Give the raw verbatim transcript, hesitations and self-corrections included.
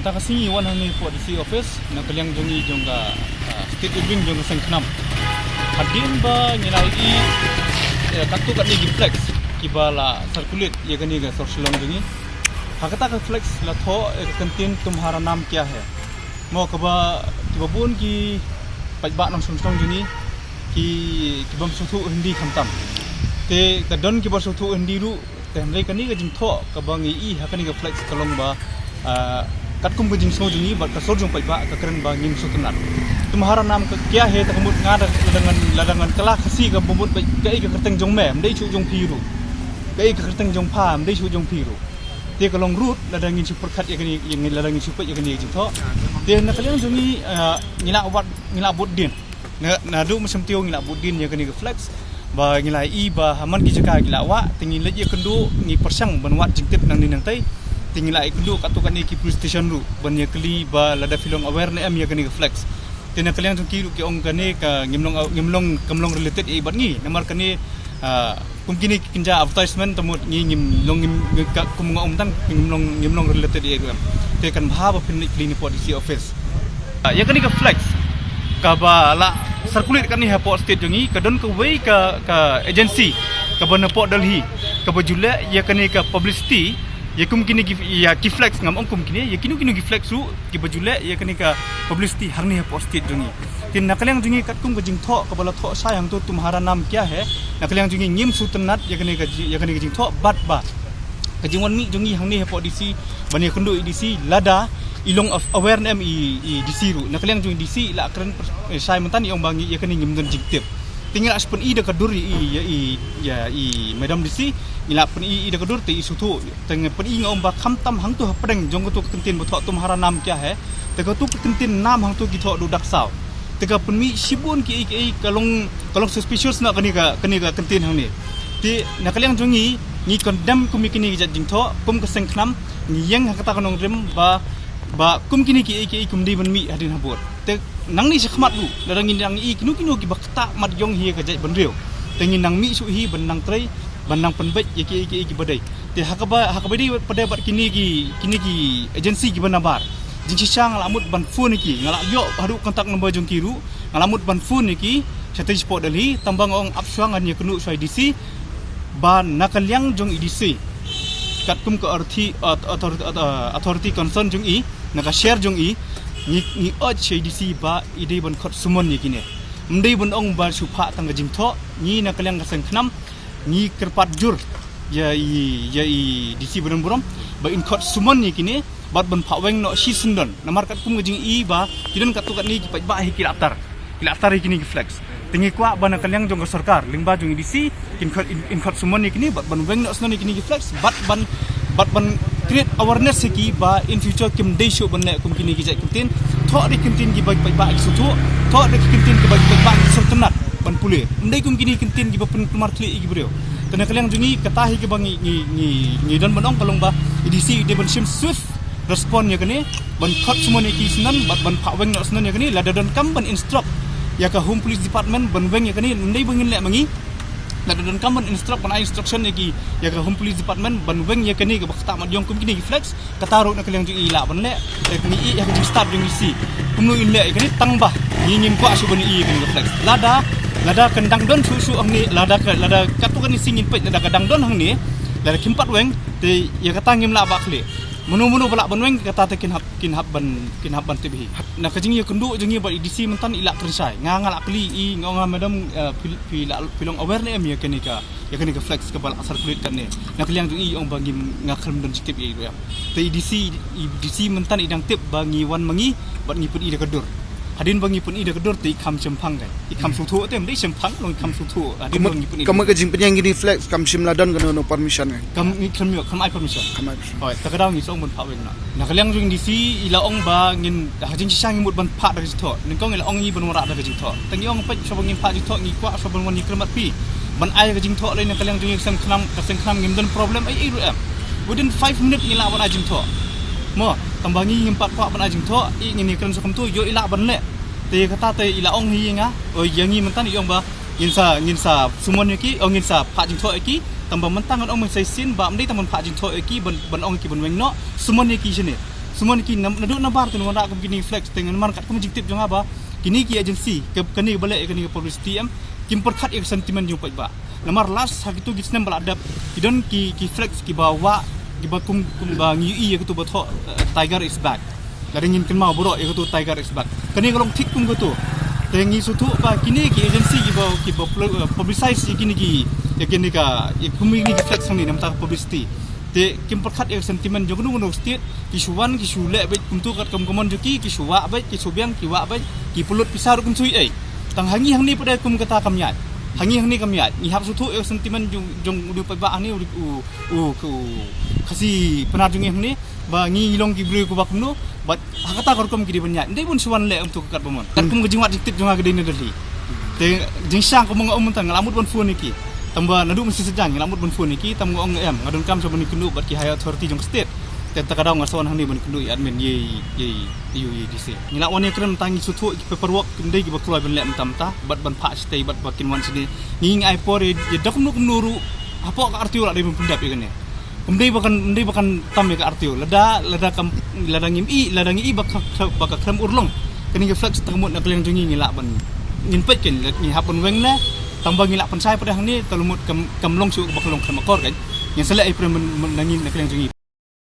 Ta ka sngi wan hangne pdisi office na ka liang jong i jong ka, ah, state wing jong ka seng khnam. Hadien ba ngi la i, eh, katto katne ki flex kiba la circulate ïa kane ka sor Shillong jong i. Ha kata ka flex la thoh, eh, ka kyntien Tumhara naam kya hai. Mo kaba, kiba bun ki paidbah nongshong shnong jong i ki, ki bym sngewthuh Hindi khamtam. Te ka don kiba sngewthuh Hindi ruh, te hynrei kane ka jingthoh kaba ngi i ha kane ka flex ka long ba, ah, katkum ka jingsngew jong i bad ka sor jong paidbah ka kren ba ngim sngewtynnat. Tumhara naam kya hai, ta ka mut nga da, lada ngan, lada ngan kylla Khasi ka mut ba kaei ka kyrteng jong me, ym dei shuh jong phi ruh. Kaei ka kyrteng jong pha, ym dei shuh jong phi ruh. Te ka long ruh lada ngin shu pyrkhat ïa kane, ïa ngi, lada ngin shu peit ïa kane ka jingthoh. Te na ka liang jong i, ah, ngi la wad, ngi la bud dien. Na, naduh mynshem taïew ngi la bud dien ïa kane ka flex. Ba ngi la i ba ha man ki jaka ki la wah, te ngi leit ïakynduh, ngi pyrshang ban wad jingtip nangne nangtai. Te ngi la ïakynduh katto katne ki police station ruh ban ïakylli ba lada phi long aware ne em ïa kane ka flex. Te na ka liang jong ki ruh ki ong kane ka ngim long, ngim long, kam long related ïa i bad ngi. Namar kane, ah, kum kine ki kynja advertisement, ta mut ngi ngim long, ngim, ngim ka, kum nga ong tang, ngim long, ngim long related ïa i ruh em. Te kan bha ba phin leit kylli na pdisi office. Ah, ïa kane ka flex kaba la circulate katne hapoh state jong i, ka don kawei ka, ka agency kaba napoh Delhi kaba ju leh ïa kane ka publicity ïa kum kine ki, ïa ki flex, ngam ong kum kine, ïa kino kino ki flex ruh kiba ju leh ïa kane ka publicity hangne hapoh state jong i. Te na ka liang jong i katkum ka jingthoh kaba la thoh shai hangto Tumhara naam kya hai, na ka liang jong i ngim sngewtynnat ïa kane ka ji-, ïa kane ka jingthoh, bad ba ka jingwan mih jong i hangne hapoh D C ban ïakynduh ïa i D C lada i long of-, aware ne em i, i D C ruh. Na ka liang jong i D C i la kren, eh, shai mynta, i ong ba ngi ïa kane ngim don jingtip. Te ngi la shu pyni da ka dur ïa i, ïa i, ïa i Madam D C, ngi la pyni da ka dur te i sngewthuh. Te ngi pyni, nga ong ba khamtam hangto hapdeng jong kato ka kyntien ba thoh Tumhara naam kya hai, te kato ka kyntien naam hangto ki thoh duh dak saw. Te ka pynmih shibun kiei kiei, ka long, ka long suspicious noh kane ka, kane ka kyntien hangne. Te na ka liang jong ngi, ngi condemn kum ïa kine ki jait jingthoh, kum ka seng khnam, ngi ïeng ha kata ka nongrim ba, ba kum kine kiei kiei kim dei ban mih hadien habud. Te nangne shakhmat ruh, lada ngi dang i kino kino kiba ktah mat ïong hi ïa ka jaitbynriew, te ngin nang mih shuh hi ban nang trei, ban nang pynbeit ïa kiei kiei kiba dei. Te ha kaba, ha kaba dei pat de bad kine ki, kine ki agency kiba nabar, jingshisha nga la mut ban phone ïa ki, nga la ïoh haduh contact number jong ki ruh, nga la mut ban phone ïa ki shatei shapoh Delhi, tang ba nga ong ap shuwa, ngan ïakynduh shuwa ïa i D C ba na ka liang jong i D C, katkum ka authority, auth-, author-, auth-, authority concern jong i, na ka share jong i, ngi, ngi urge sha i D C ba i dei ban khot summon ïa kine. Ym dei ban ong ba shu phah tang ka jingthoh. Ngi na ka liang ka seng khnam ngi kyrpad jur ïa i, ïa i D C ba donburom ba in khot summon ïa kine bad ban phah weng noh shisyndon. Namar katkum ka jing-i ba ki don katto katne ki paidbah hi ki la tar, ki la tar ïa kine ki flex. Te ngi kwah ba na ka liang jong ka sorkar lyngba jong i D C kin khot, in, in khot summon ïa kine bad ban weng noh syndon ïa kine ki flex, bad ban, bad ban create awareness ïa ki ba in future kim dei shuh ban leh kum kine ki jait kyntien. Thoh da ki kyntien kiba ki paidbah ki sngewthuh, thoh da ki kyntien kiba ki paidbah ki sngewtynnat ban pule. Ym dei kum kine ki kyntien kiba pynkulmar khlieh ïa ki briew. Te na ka liang jong ngi, kata hi kaba ngi, ngi, ngi, ngi don ban ong, ka long ba i D C i dei ban shim swift respond ïa kane, ban khot summon ïa ki syndon bad ban phah weng noh syndon ïa kane. Lada donkam ban instruct ïa ka Home Police Department ban weng ïa kane, ym dei ba ngin leh ma ngi. Lada donkam ban instruct, ban ai instruction ïa ki, ïa ka Home Police Department ban weng ïa kane kaba ktah mat ïong kum kine ki flex, kata ruh na ka liang jong i lah ban leh. Te ngi ïeh ïa ka jingstad jong i D C kumno in leh ïa kane, tang ba ngi ngim kwah shuh ban ïeh ïa kane ka flex. Lada, lada kan dang don shuh shuh hangne, lada ka, lada katto katne sien ngin peit, lada ka dang don hangne, lada kim pat weng, te ïa kata ngim lah ban khlieh. Mano mano ba lah ban weng, kata te kin hap, kin hap ban, kin hap ban tip hi. Na ka jingïakynduh jong ngi bad i D C mynta i la kren shai. Nga, nga la kylli i, nga ong, "Madam, eh, phi, phi la, phi long aware ne em ïa kane ka, ïa kane ka flex kaba la circulate katne?" Na ka liang jong i i ong ba ngim, nga khlem don jingtip ïa i ruh em. Te i D C, i D C mynta i dang tip ba ngi wan ma ngi bad ngi pyni da ka dur. Hadien ba ngi pyni da ka dur te i kham shemphang kai, i kham sngewthuh, te ym dei shemphang, long i kham sngewthuh. Hadien ba ngi pyni. Ka mut ka jingpynïeng kine ki flex kam shym la don kano kano permission kai? Kam, ngi khlem ïoh, khlem ai permission. Khlem ai permission. Hooid, te ka daw ngi sa ong ban phah weng noh. Na ka liang jong i D C i la ong ba ngin, ha jingshisha ngi mut ban phah da ka jingthoh. Nyngkong i la ong ngi ban wanrah da ka jingthoh. Te ngi ong peit, shuwa ba ngin phah jingthoh ngi kwah shuwa ban wan ïakren bad phi ban ai ka jingthoh lei. Na ka liang jong i ka seng khnam, ka seng khnam ngim don problem ei ei ruh em. Within five minutes ngi lah ban ai jingthoh. Mo, tang ba ngi ngim pat kwah ban ai jingthoh, i ngin ïakren shuwa kumto, ïoh i lah ban leh. Te kata te i la ong hi ïa nga, o ïa ngi mynta i ong ba ngin sa, ngin sa summon ïa ki, o ngin sa phah jingthoh ïa ki, tang ba mynta ngan ong mynta shisien ba ym dei tang ban phah jingthoh ïa ki, ban, ban ong ïa ki ban weng noh, summon ïa ki shane. Sumon ki naduh nabar te ngan wanrah kum kine ki flex te ngan mar kat kum jingtip jong nga ba kine ki agency kane ba leh kane ka publicity em kim pyrkhat ïa ka sentiment jong u paidbah. Namar last ha kito ki snem ba la dep ki don ki ki flex kiba wah kiba kum kum ba ngi ïohi ïa kito ba thoh Tiger is back. Lada ngin kynmaw baroh ïa kito Tiger is back. Kane ka long thik kum kito. Te ngi sngewthuh ba kine ki agency kiba kiba publicize ïa kine ki ïa kine ka ïa kine ki flex hangne namar ka publicity. Te kim pyrkhat ïa ka sentiment jong kano kano state, ki shu wan ki shu leh beit kumtu kat kam ka mon jong ki, ki shu wah beit, ki shu biang ki wah beit, ki pynlut pisa ruh kum shu ei. Tang ha ngi hangne pat kum kata kam ïaid. Ha ngi hangne kam ïaid. Ngi hap sngewthuh ïa ka sentiment jong jong u paidbah hangne u u u Khasi Pnar jong ngi hangne ba ngi long ki briew kiba kumno bad ha kata ka rukom ki dei ban ïaid. Ndei bun shu wan leh kumtu kat ba mon. Kat kum ka jingwad jingtip jong nga ka dei na Delhi. Te jingshisha kum nga ong mynta nga la mut ban phone ïa ki. Tang ba naduh mynta shisha nga la mut ban phone ïa ki tang nga ong em nga donkam sha ban ïakynduh bad ki higher authority jong ka state. Te ta ka daw nga sa wan hangne ban ïakynduh ïa admin ïa ïa ïa ïa ïa D C. Ngi la wan ïakren mynta ngi sngewthuh ki paperwork kim dei kiba kloi ban leh mynta mynta bad ban phah shatei bad ba kin wan shane. Ngi ngi ai por ïa da kumno kumno ruh hapoh ka R T O la dei ban pyndep ïa kane. Ym dei ba kan ym dei ba kan tam ïa ka R T O lada lada kam lada ngim i lada ngi i ba ka ba ka khlem urlong. Kane ka flex ta ka mut na ka liang jong ngi ngi lah ban ngin peit kan ngi hap ban weng ne tang ba ngi lah pynshai pat hangne ta la mut kam kam long shuh ba ka long khlem akor kan. Ngin sa leh ai prem na ngi na ka liang jong ngi